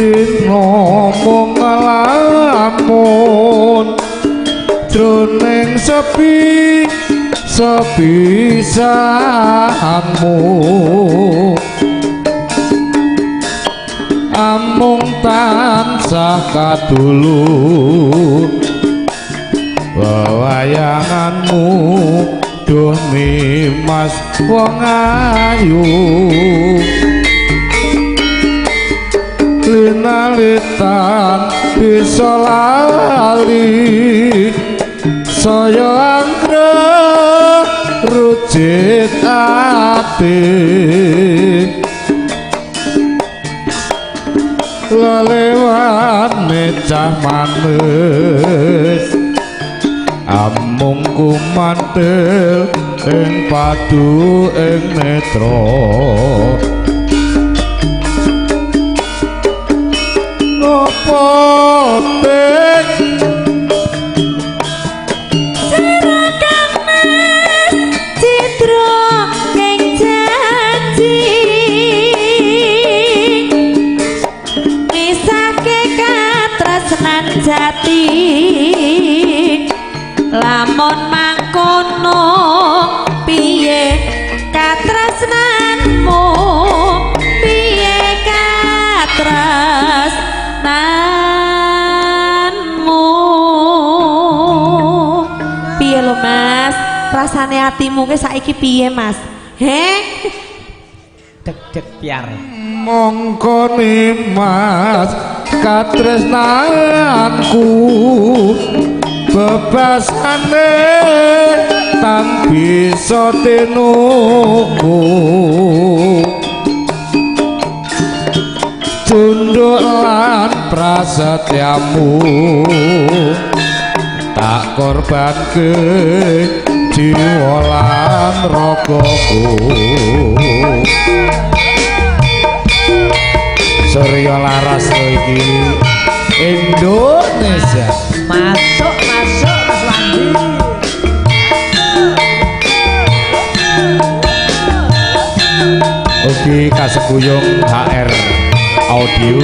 dina mung nglamun jroning sepi sepisanmu amung tansah kadulu wewayanganmu duh Nimas wong ayu linalitan bisa lali saya anggrek rujit ati lelewane cah manis amung kumantil ing padu ing netra opo tek jati lamun mangkono piye katresnanmu piye katresnanmu piye lho Mas rasane atimu ke saiki piye Mas he deg-deg piar mongko Nimas katresnanku bebasane tan bisa tinuku tunduk lan prasetyamu tak korbanke jiwa lan ragaku. Surya Laras iki Indonesia. Masuk masuk Mas Wandi. Ugi kaseguyung HR audio,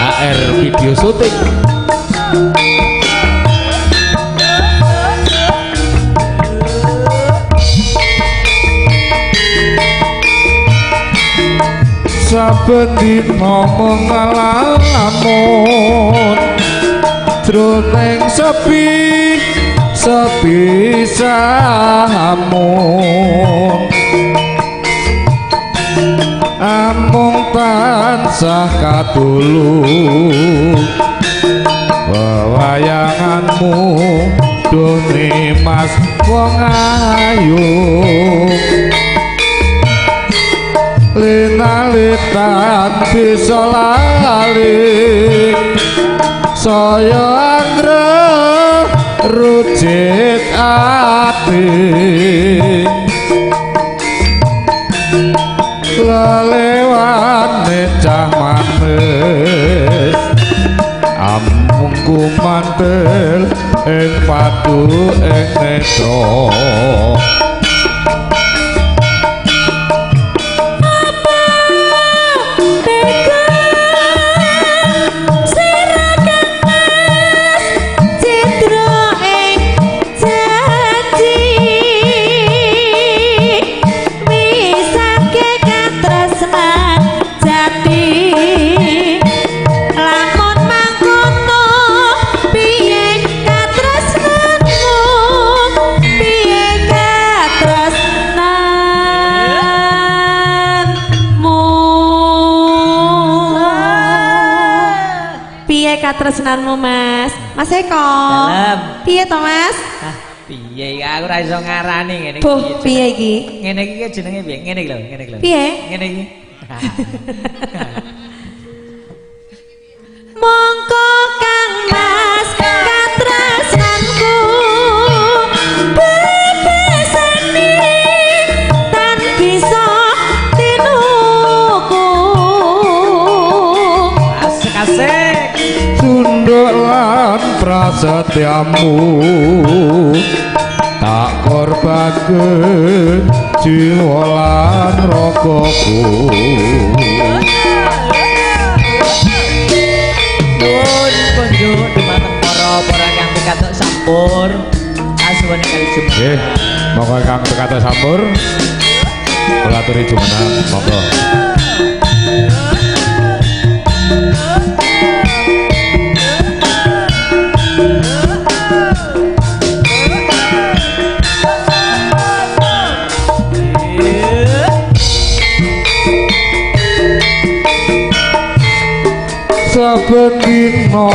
HR video syuting. Saben dina mengalamun jroning sepi sepi samun amung tansah kadulu wewayanganmu duh Nimas wong ayu linalitan bisa lali saya anggrek rujit ati lelewane cah manis amung kumantil ing padu ing netra. Katresnanmu Mas. Mas Eko. Dalem. Piye to Mas? Ah, piye iki aku ora iso ngarani ngene iki. Buh, piye iki? Ngene iki jenenge piye? Ngene iki lho, ngene iki lho. Piye? Ngene iki. Mongko Kang Mas katresnanku bebasane tan bisa tinuku. Asik asik. Tunduk lan prasetyamu tak korbanke jiwa lan ragaku. Sampur. Kasuwun kali jumeneng. Nggih, monggo ingkang kata sampur. Kula aturi jumeneng, monggo. Saben dina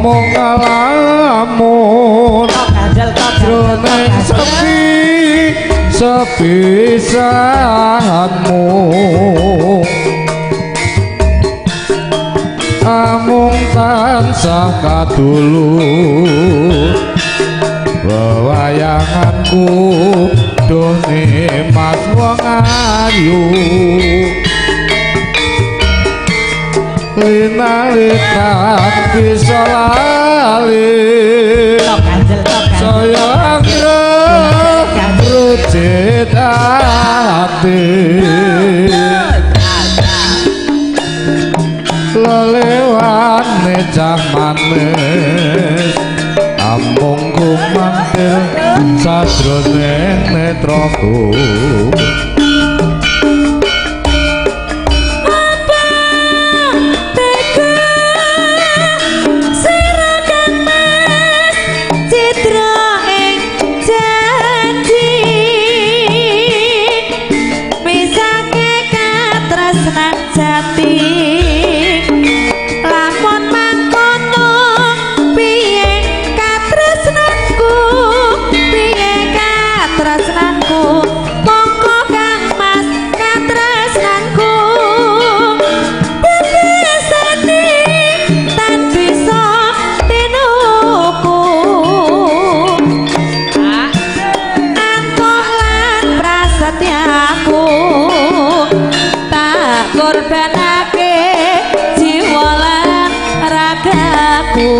mung ngalamun Kok gandel, kok gandel, kok jroning gandel. sepi sepisanmu amung tansah kadulu wewayanganku duh mas wong ayu linalitan bisa lali Kok gandel, kok gandel. saya anggrek rucit ati lelewane cah manis amung kumantil sajroning netraku. Apa tega sira Kang Mas citra ing janji misake katresnan jati lamun mangkono piye katresnanku piye katresnanku mongko Kang Mas katresnanku bebasane tan bisa tinuku antoh lan prasetyaku tak korbanake jiwa lan ragaku.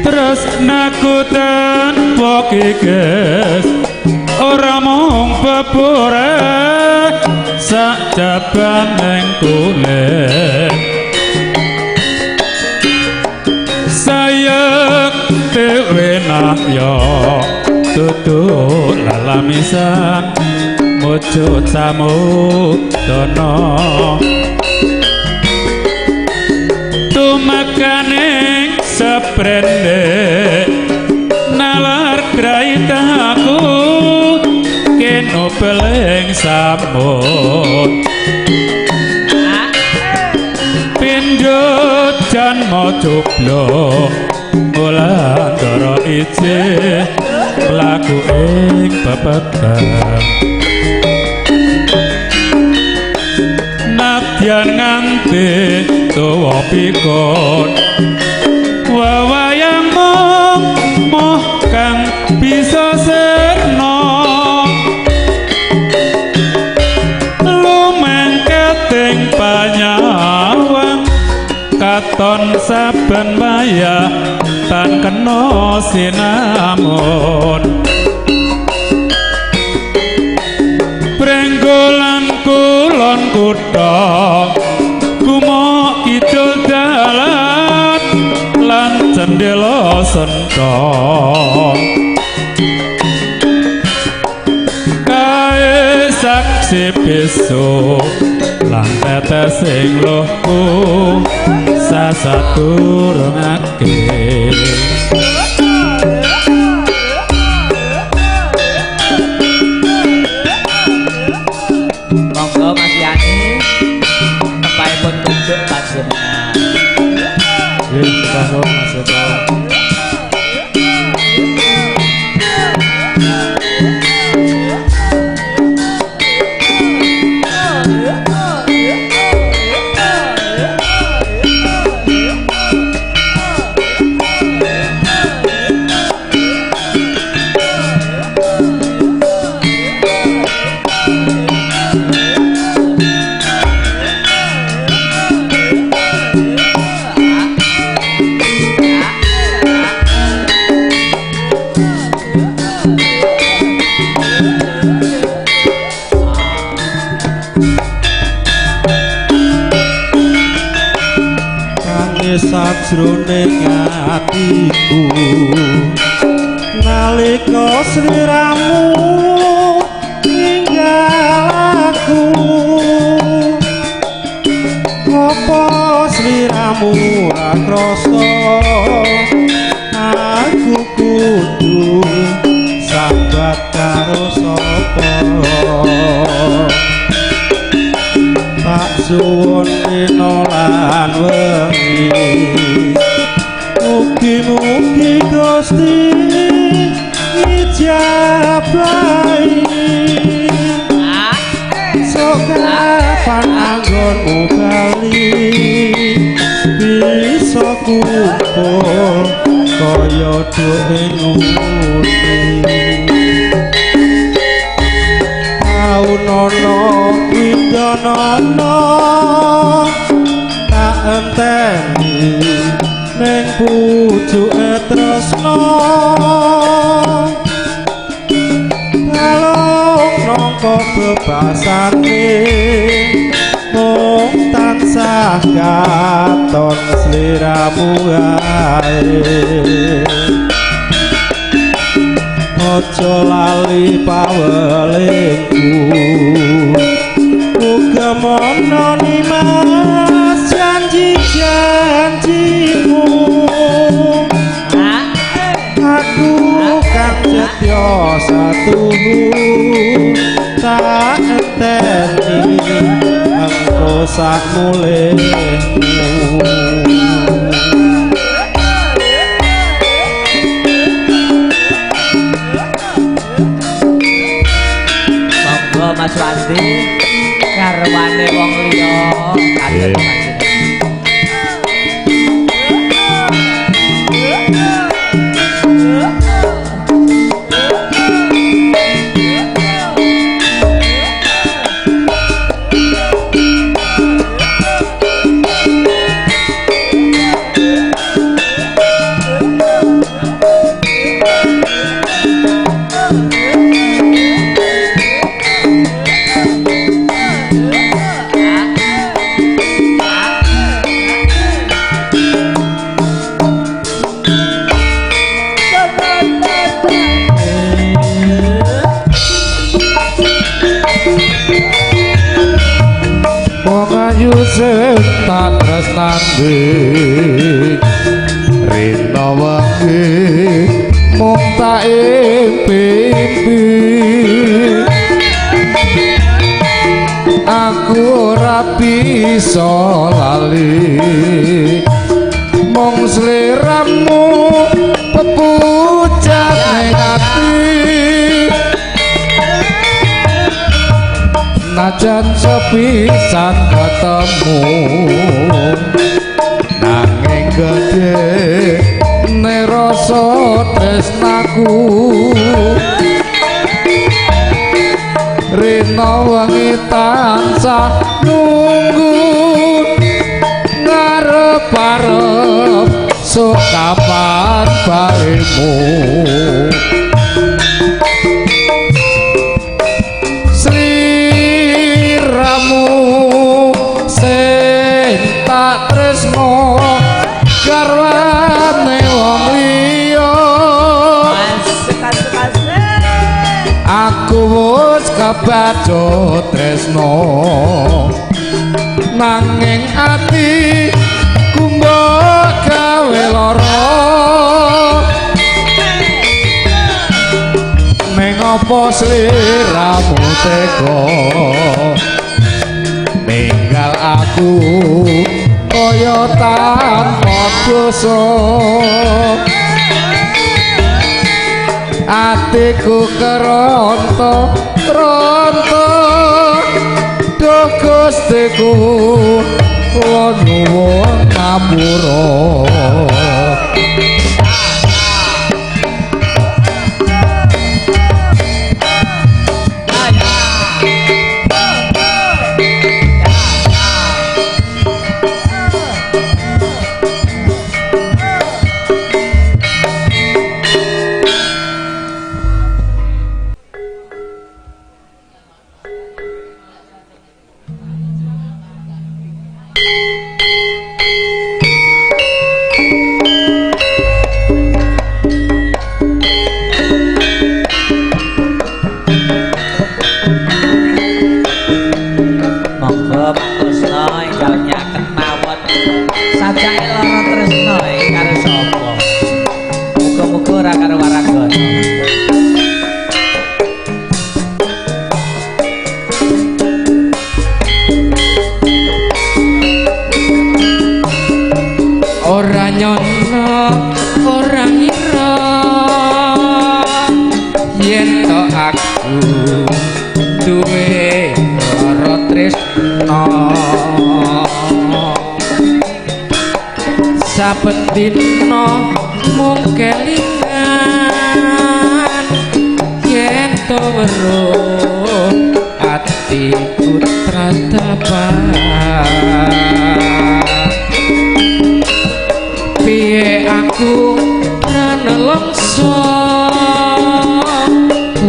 Tresnaku tanpa kikis ora mung pepure sajabaning kulit sayek dewe nahya dudu lalamisan mujud samudana tumekaning seprene nalar graitaku keno peleng samut pindho janma coblok mulandara ijih mlaku ing pepeteng nadyan nganti tuwa pikun wewayang moh kang bisa sirna lumengketing panyawang katon saben wayah tan kena sinamun prenggolan kulon kutha gumok kidul dalan lan cendela sentha kae saksi besok lan tetes sing luhku sasaturungake. Nggih, sembah Mas Eko. Sajroning atiku nalika sliramu ninggal aku, apa sliramu ora krasa aku kudu sambat karo sapa? Tak suwun dina lan wengi, mugi-mugi Gusti ngijabahi. Sok kapan anggonmu bali bisa kumpul kaya duwe ngene. Taunono windonono tak enteni ning pucuke tresna, balung nangka bebasane mung tansah katon sliramu ae. Aja lali pawelingku, uga mono nimas janji-janjimu. Aku kang setya satuhu tak enteni engko sak mulihmu. Monggo Mas Wandi garwane wong liya kaget panjenengan. Wong ayu sing tak tresnani rina wengi mung tak impi-impi, aku ora bisa lali mung sliramu pepujan ning ati. Najan sepisan ketemu nanging gedhe ne rasa tresnaku, rina wengi tansah nunggu ngarep-arep sok kapan baremu. Sliramu sing tak tresno garwane wong liya, aku wis kebacut tresno nanging ati ku mbok gawe lara. Ning apa sliramu tega ninggal aku kaya tak Tanpa dosa atiku keronto ronto. Duh Gustiku kula nyuwun ngapura. Monggo Pak Kusno enggal nyaket mawon. Sajake lara tresna iki karo sapa? Muga-muga ora karo Waranggana. Ora nyono ora ngira yen to aku duwe lara tresna. Saben dina mung kelingan yen to weruh atiku tratapan. Piye aku ra nelongso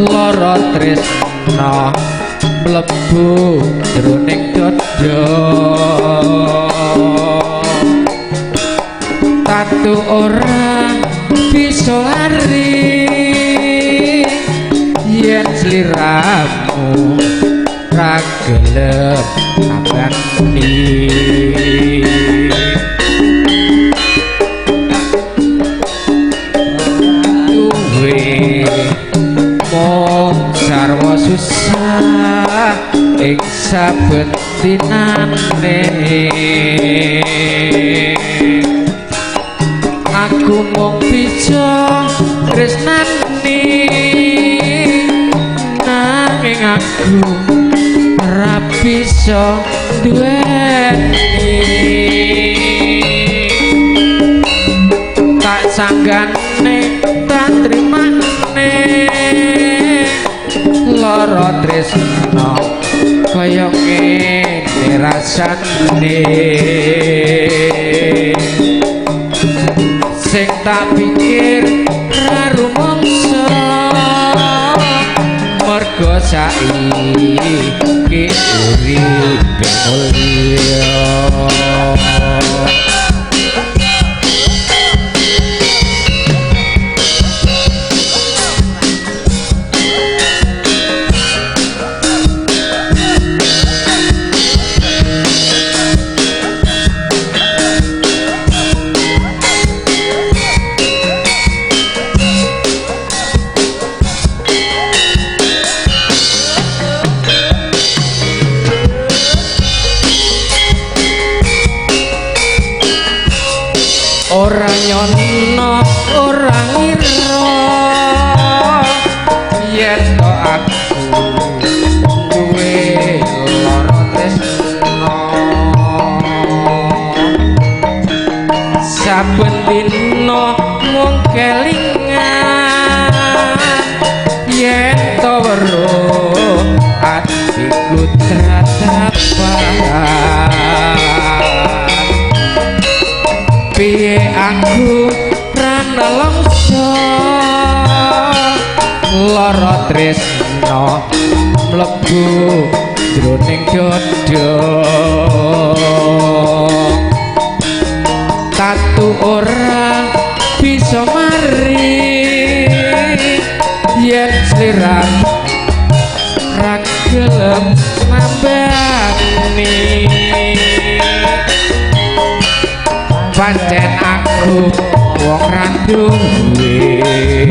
lara tresna mlebu jroning dada. Tatu ora bisa lari yen sliramu ra gelem nabani. Duwe mung sarwa susah ing saben dinane. Aku mung bisa tresnani nanging aku ora bisa duweni. Tak sanggane tak trimane lara tresna kaya ngene rasane. Sing tak pikir ra rumangsa mergo saiki uripe mulya. Ora nyono ora ngira yen to aku duwe lara tresna. Saben dina mung kelingan yen to weruh atiku tratapan. Piye aku ra nelongso lara tresna mlebu jroning dada. Tatu ora bisa mari yen sliramu ra gelem nambani. Pancen aku wong ra duwe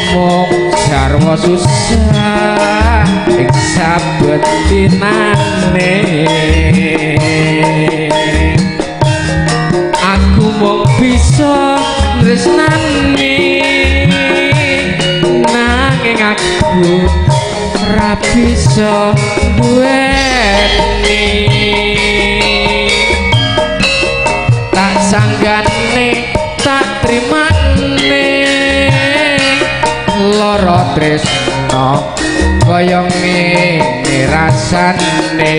mung sarwa susah ing saben dinane. Aku mung bisa tresnani nanging aku ra bisa duweni. Tak sanggane tak trimane lara tresna kaya ngene rasane.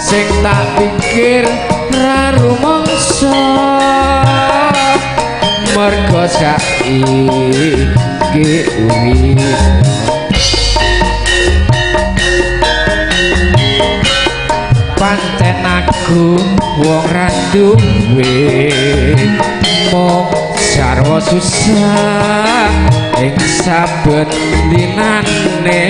Sing tak pikir ra rumangsa mergo saiki urip pancen aku wong ra duwe mung sarwa susah ing saben dinane.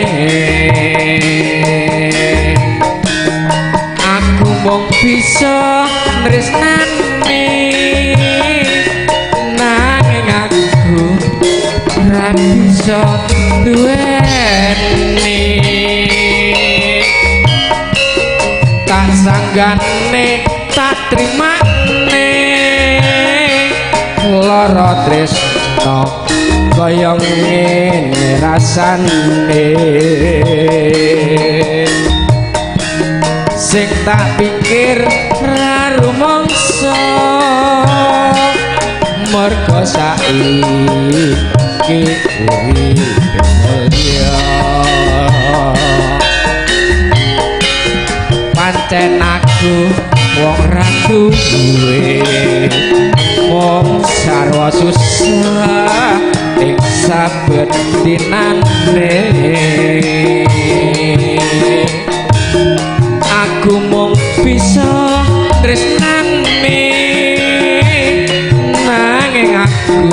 Aku mung bisa tresnani nanging aku ra bisa duweni. Tak sanggane tak trimane lara tresna kaya ngene rasane. Sing tak pikir ra rumangsa mergo saiki uripe mulya. Pancen aku wong ra duwe mung sarwa susah ing saben dinane. Aku mung bisa tresnani nanging aku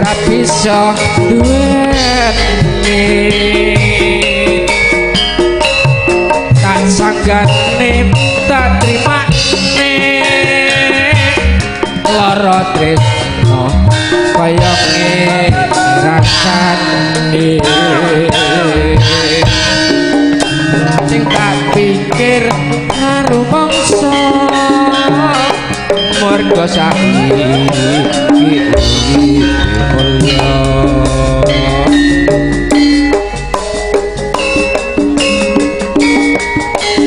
ra bisa duweni. Tak sanggane tak trimane lara tresna kaya ngene rasane. Sing tak pikir karo mangsa mergo saiki uripe mulya.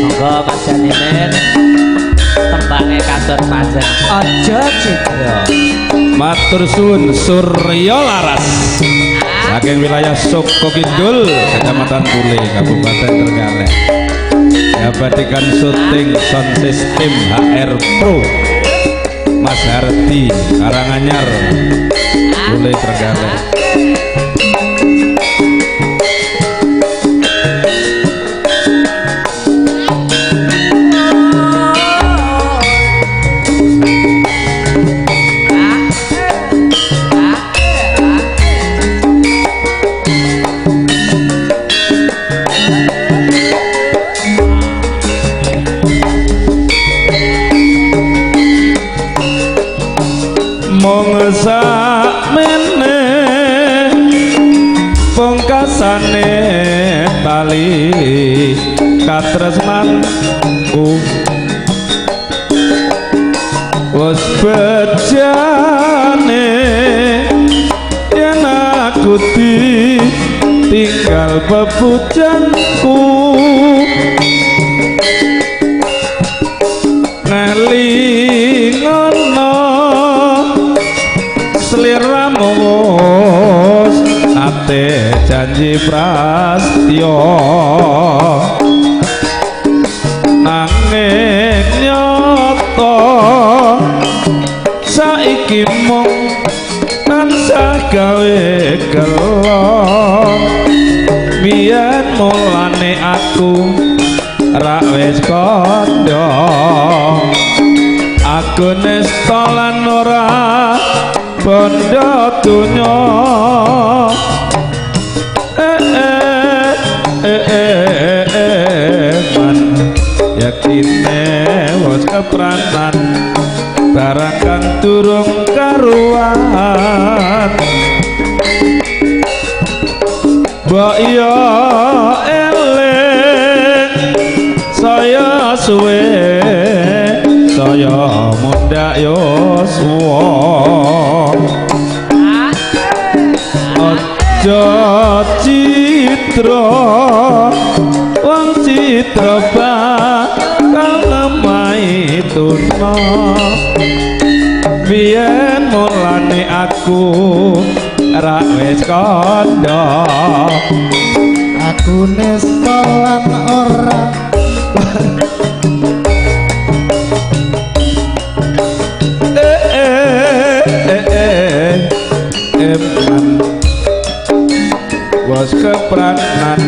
Monggo Mas Janimin tembange katon panjang aja cidra. Matur suwun Surya Laras saking wilayah Soko Kidul, Kecamatan Pule, Kabupaten Trenggalek. Diabadikan syuting sound system HR Pro Mas Hardi Karanganyar, Pule, Trenggalek. Mung sakmene pungkasane tali katresnanku wis bejane yen aku ditinggal bebujanku ngelingono sliramu wis ate janji prastya nanging nyata saiki mung tansah gawe gelo. Biyen mulane aku ra wis kandha aku nesta lan ora bondo donya. Man yaktine wis kepranan barang kang durung karuan. Mbok yo eling saya suwe Saya mundhak yuswa. Aja citra wong citra bakal nemahi tuna. Biyen mulane aku ra wis kandha. Aku nesta lan ora Eman wis kepranan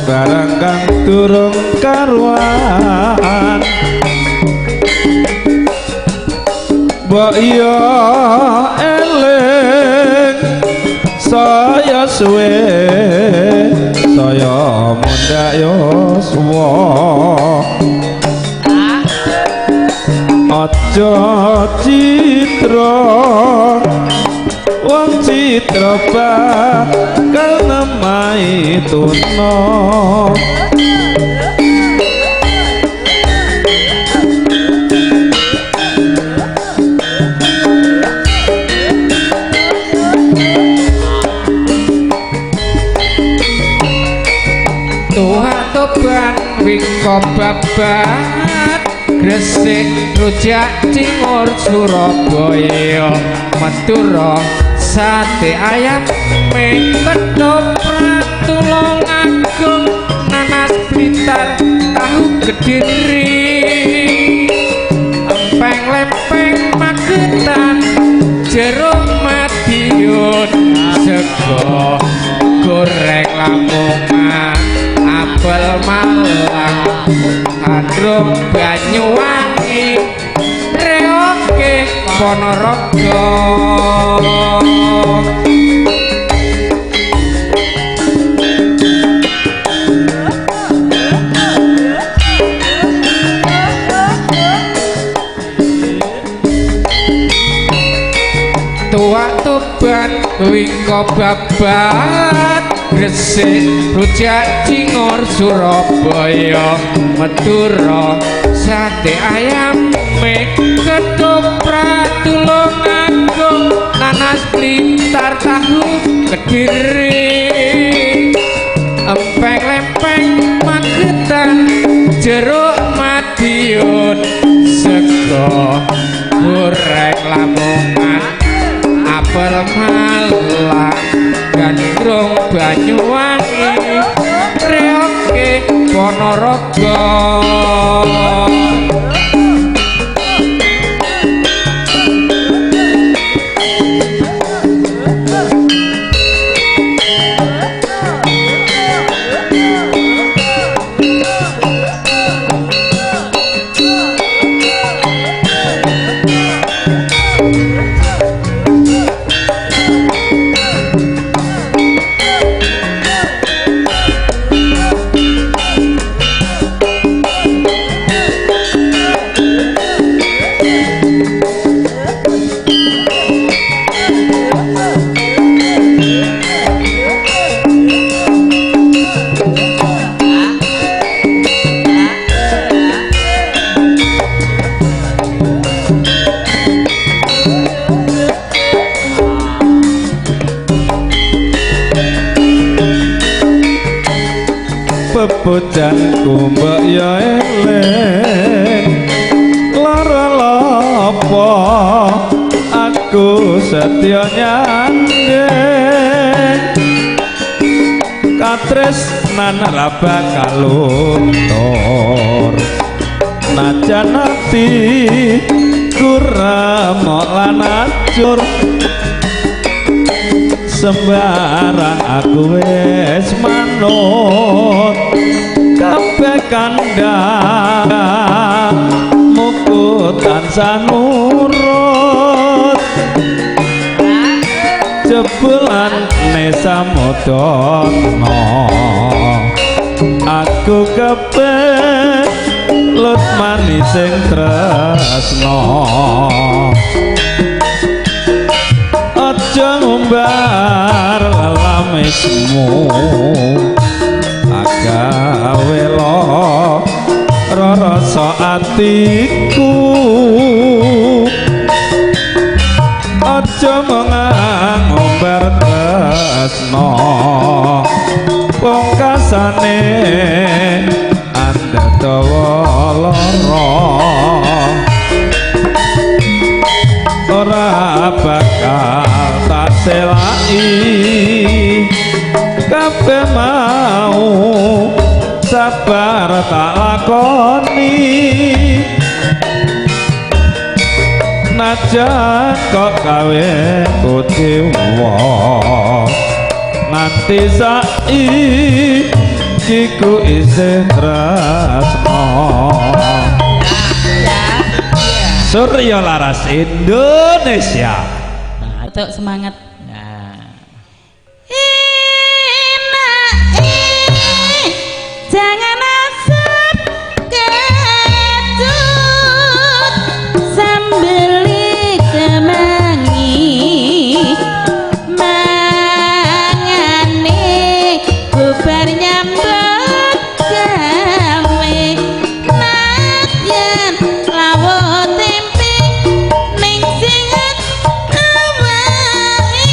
barang kang durung karuan. Mbok iya eling saya suwe saya mundhak yuswa. Aja citra wong citra bakal nemahi tuna. Tuhan Tuban wingko babat Gresik rujak cingur Surabaya Madura sate ayam ketoprak Tulungagung nanas Blitar tahu Kediri empeng lempeng Magetan jeruk Madiun sego goreng Lamongan apel Malang Andrung Banyuwangi reoke Ponorogo. Tuak Tuban wingko babat Gresik rujak cingur Surabaya Madura sate ayam ketoprak Tulungagung nanas Blitar tahu Kediri empeng lempeng Magetan jeruk Madiun sego goreng Lamongan apel Malang gandrung Banyuwangi reoke Ponorogo. Bebojanku mbok ya eling lara lapa aku setya nyanding katresnan ra bakal luntur najan ati kuremok lan acur sembarang aku wis manut kabeh kandhamu ku tansah nurut jebulane samudana aku kepelut manis sing tresna. Aja ngumbar lelamismu agawe lara Nalika rasa atiku, aja mengangumbar tresno pungkasane andadawa lara, ora bakal tak selaki kabeh mau sabar tak lakoni, najan kok gawe kuciwa nganti saiki ku isih tresno. Surya Laras Indonesia. Untuk semangat. Nah. Enak, jangan asap kecut sambel kemangi mangane bubar nyambut gawe, nadyan lawuh tempe ning sehat awake.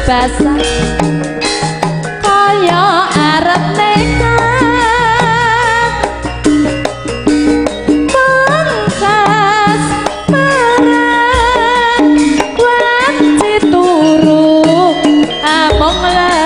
basah kaya arep nekat pungkas marang wanci turu amung.